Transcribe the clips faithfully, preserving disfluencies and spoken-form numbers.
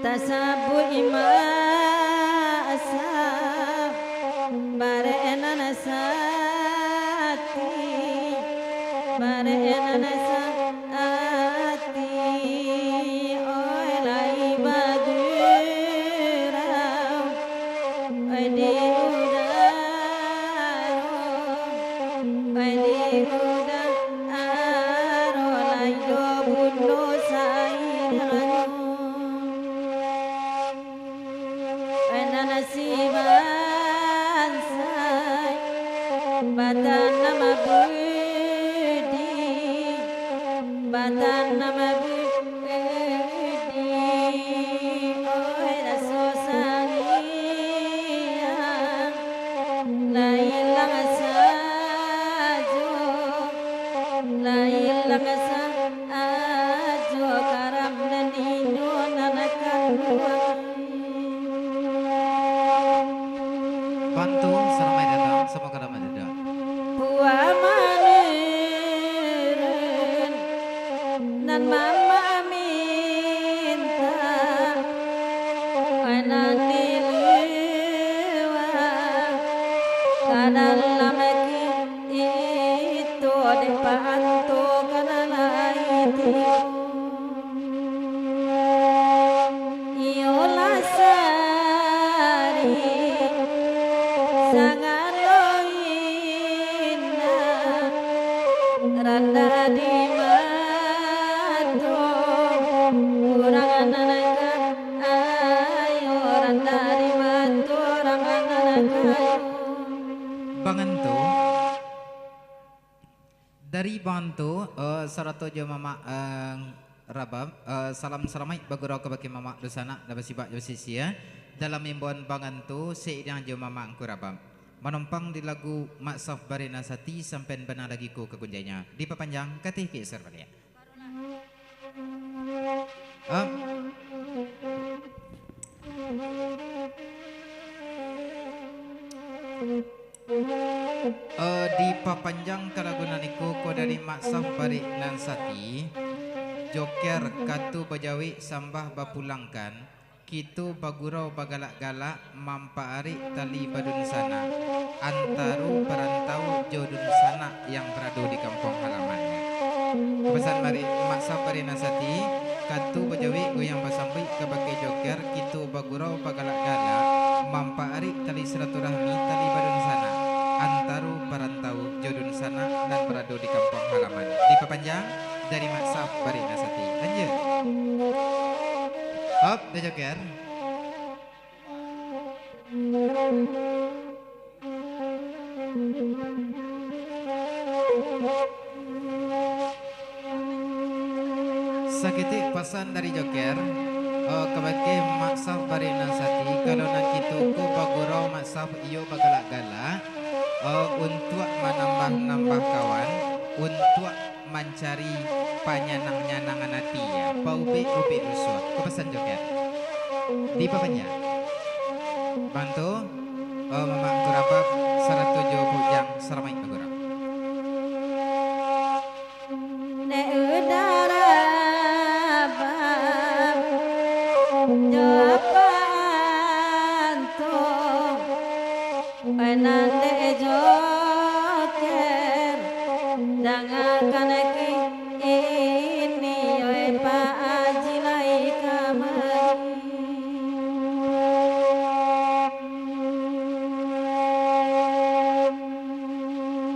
Tasabuik masa, barek nan sati, barek nan sati, oi lai bagurau, oi di udaro, oi di udaro, lai do bunuh saingan. Nan si bansai, batanam budi, batanam budi, oi raso sangiang, lai ilang sajo, lai ilang sajo, karam nan inyo nan kanduang. Bantu, salamaik datang, samoga damai dadak. Puah manurun, nan mamak mintak, nan di lua, ka dalam ati, itu dek paantu ka nan lain tibo. Iyolah sari, sangat lo indah, randah di mato, urang nan kayo, randah di mato, urang nan kayo. Bangantu. Dari Bangantu, eh, sarato jo mamak, eh, Rabab, eh, salam salamaik bagurau kabake mamak dunsanak nan basibak jo basisia, dalam imbauan Bangantu, sairing jo mamak ngku Rabab. Manompang di lagu Mak Saf Barek Nan Sati, sampean bana lagi ko ka gunjainya. Dipapanjang, kateh ka Isar baliak. Ah. Eh, dipapanjang ka lagu nan iko ko dari Mak Saf Barek Nan Sati. Joker, katu bajawek sambah bapulangkan, kito bagurau bagalak-galak, mampaarek tali badunsanak, antaro parantau jo dunsanak yang barado di kampuang halaman. Pasan Barek, Mak Saf Barek Nan Sati, katu bajawek goyang basambuik kabake Joker, kito bagurau bagalak-galak, mampaarek tali silaturahmi, tali badunsanak, antaro parantau jo dunsanak nan barado di kampuang halaman. Dipapanjang dari Mak Saf Barek Nan Sati. Lanjut. Hop, dah Joker. Saketek pasan dari Joker, eh, kabake Mak Saf Barek Nan Sati, kalau nan kito ko bagurau Mak Saf iyo bagalak-galak, eh, untuak manambah-nambah kawan, untuak mancari panyanang-nyanangan ati, ya, paubek-ubek rusuah. Ko pasan Joker. Dipapanjang. Bantu, eh, mamak ngku Rabab, sarato jo Bujang, salamaik bagurau. Nek udah Rabab, jo apo anto? Oi nan dek Joker, dangakan kini, oi Pak Haji lai kamari.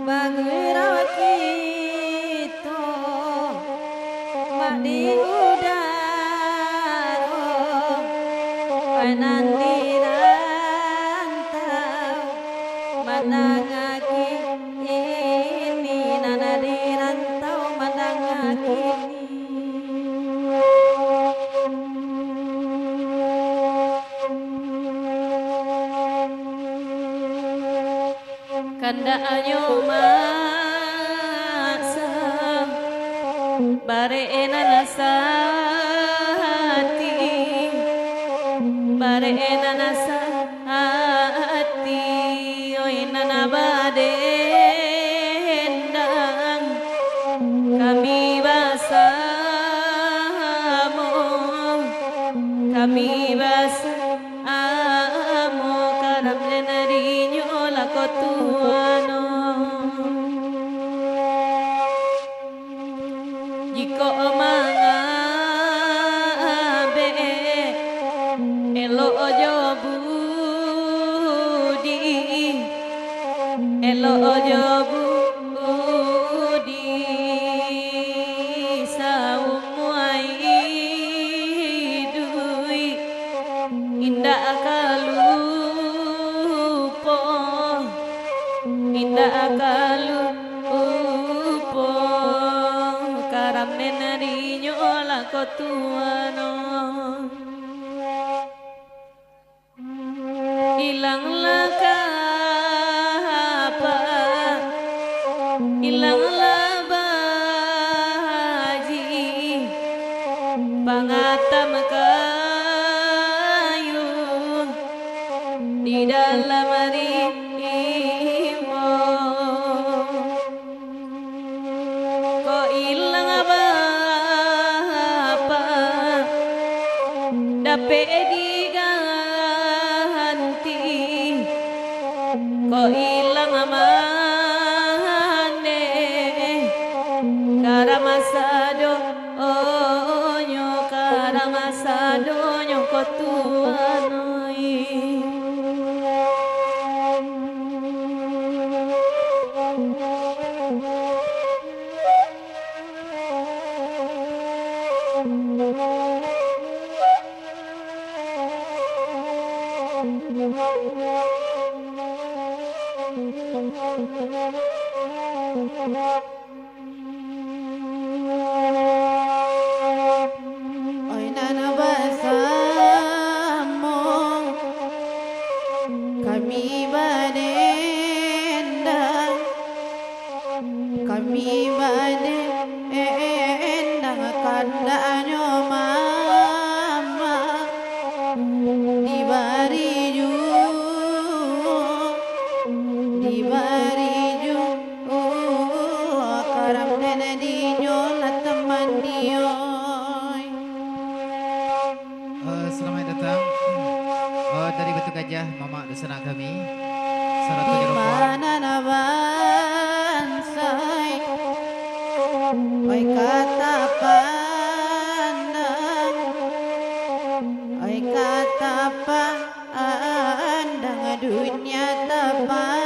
Bagurau kito, mak di udaro, oi nan di rantau, mandanga kini, nan di rantau mandanga kini. Kandaknyo Mak Saf, barek nan sati, barek nan sati, oi nan badendang, kami basa- Kami basamo karam den dinyo lako tuano. Jikok mangabek elok jo budi, elok jo budi saumua iduik. Indak ka lupo, indak ka lupo, karam den dinyo lako tuano. Ilanglah kapa, ilanglah baji, pangatam kayu di dalam rimbo. Kok ilang bapa, dapek diganti. Kok ilang mande, karam sadonyo, karam sadonyo ko tuanoi. Oi nan basamo, kami badendang, kami badendang, kandaknyo mama dibari juo, dibari juo. Oh, karam den dinyo lah taman dioi. Eh, salamaik datang. Eh, dari Batu Gajah, mamak dunsanak kami. Sarato jo rombongan. Di ma nan bansai, oi ka tapandang, oi ka tapa- andang dunia tapacik.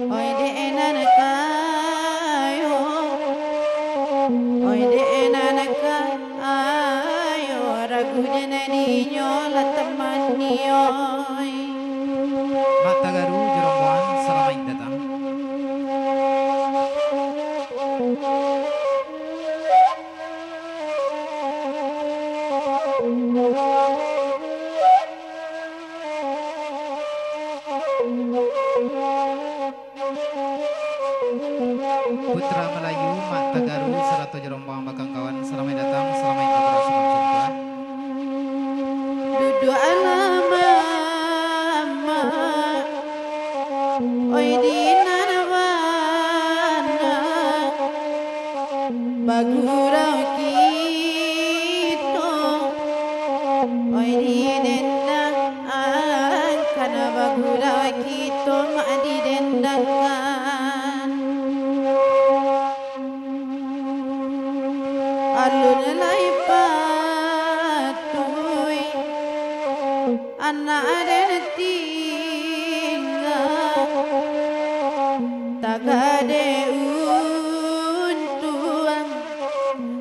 Oi dek nan kayo, oi dek nan kayo, ragu den dinyo lah taman dioi. Mak Tagaru jo rombongan, salamaik datang. Putra Malayu, Mak Tagaru, sarato jo rombongan bakangkauan, salamaik datang, salamaik babarasungkan. Duduaklah, Mamak, oi di nan bana bagurau kito, oi di dendang, angkan bagurau kito, mak di dendangan. Alun lai patuik anak den tingga, tagade untuang,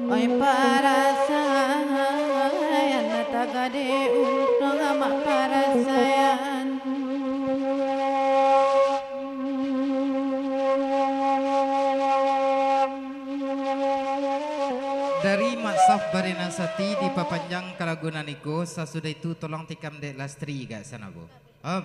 oi parasaian, tagade untuang, mak parasaian. Dari Mak Saf Barina Sati dipapanjang ka lagu nan iko, sasudah itu tolong tikam dek Lastri ka sana, Bu. Op.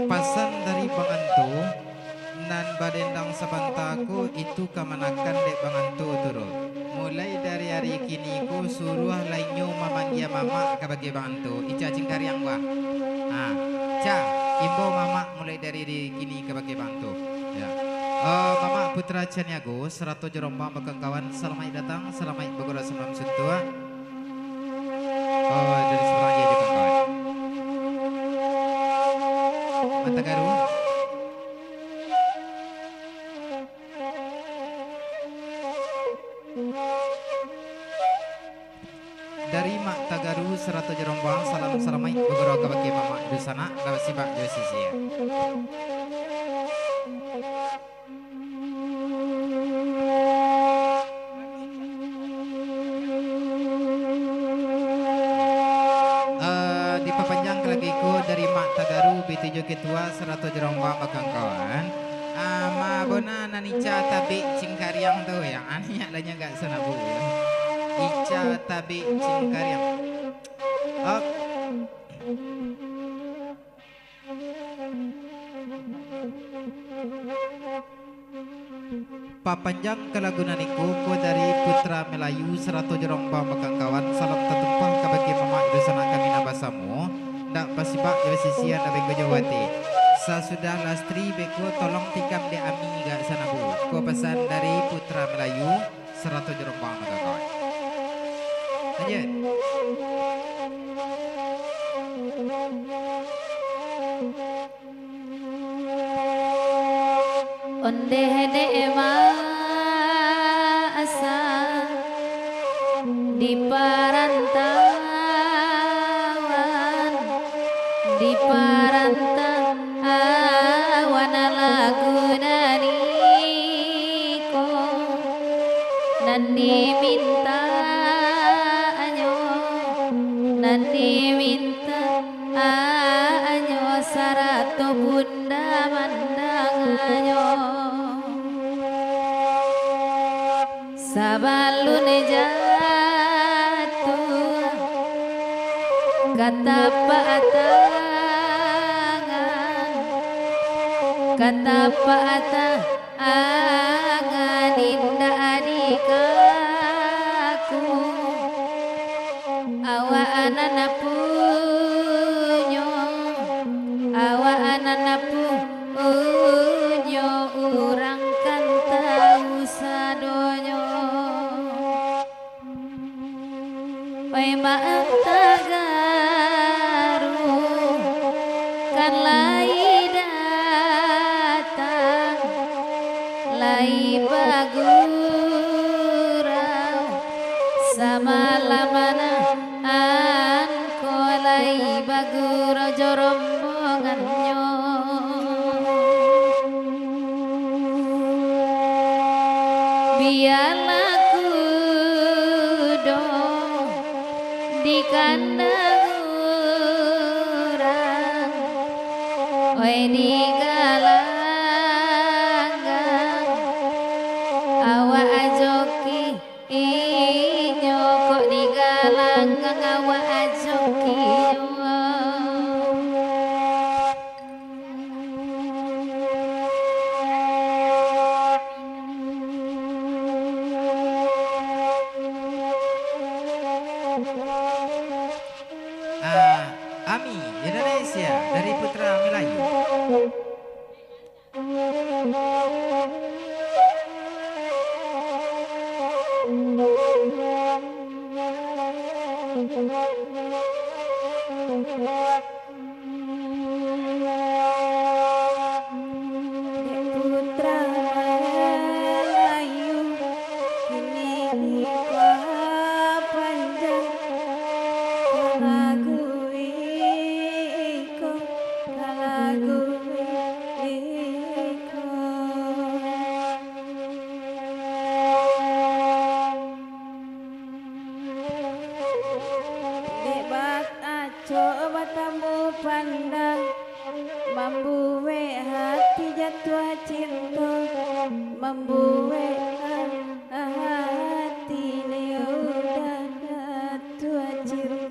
Pasan dari Bang Anto, nan badendang sabanta ko, itu kamanakan dek Bang Anto tu doh. Mulai dari ari kini ko, suruahlah inyo mamanggia mamak kabake bang tu. Ica Cingkariang, bah. Ha, Ca, imbau mamak mulai dari ari kini kabake bang tu. Ya. Eh, Mamak Putra Caniago, sarato jo rombongan bakangkawan, salamaik datang, salamaik bagurau samalam suntuak. Eh, dari sabarang aja jo kawan-kawan. Mak Tagaru. Dari Mak Tagaru sarato jo rombongan, salam salamaik bagurau kabake mamak dunsanak, lah basibak jo sisia. Eh, dipapanjang ka lagi ko dari Mak Tagaru, B T J Ketua sarato jo rombongan bakangkawan. Ah, ma bona nan Ica Tabik Cingkariang tu, ya. Aniak lah nyo agak sanabu, ya. Ica Tabik Cingkariang. Op. Papanjang ka lagu nan iko, ko dari Putra Melayu sarato jo rombongan bakangkawan, salam tatumpah kabake mamak dunsanak kami nan basamo, ndak basibak jo sisia, ndak bainggo jo wati. Sasudah Lastri beko, tolong tikam dek Ami agak sanabu. Ko pasan dari Putra Melayu sarato jo rombongan bakangkawan. Lanjut. Ondeh dek masa di parantauan, di parantauan lagu nan iko, nan dimintanyo, nan diminta anyo sarato bunda mandanganyo. Sabalun jatuah ka tapak tangan, ka tapak ta- angan indak adikaku. Awak nan punyo, awak nan punyo, urang kan tau sadonyo. Oi Mak Tagaru, kan lai datang, lai bagurau, samalam nan ko lai bagurau jo rombongannyo. Bialah kudo di kandang urang, oi di galanggang awak ajoki. Inyo kok di galanggang awak ajoki. Ah, Ami, Indonesia, dari Putra Melayu. Dek Putra Melayu, kini dipapanjang lagu iko, lagu iko. Dek bataco batamu pandang, mambuek hati jatuah cinto, mambuek hati ni udah jatuah cinto.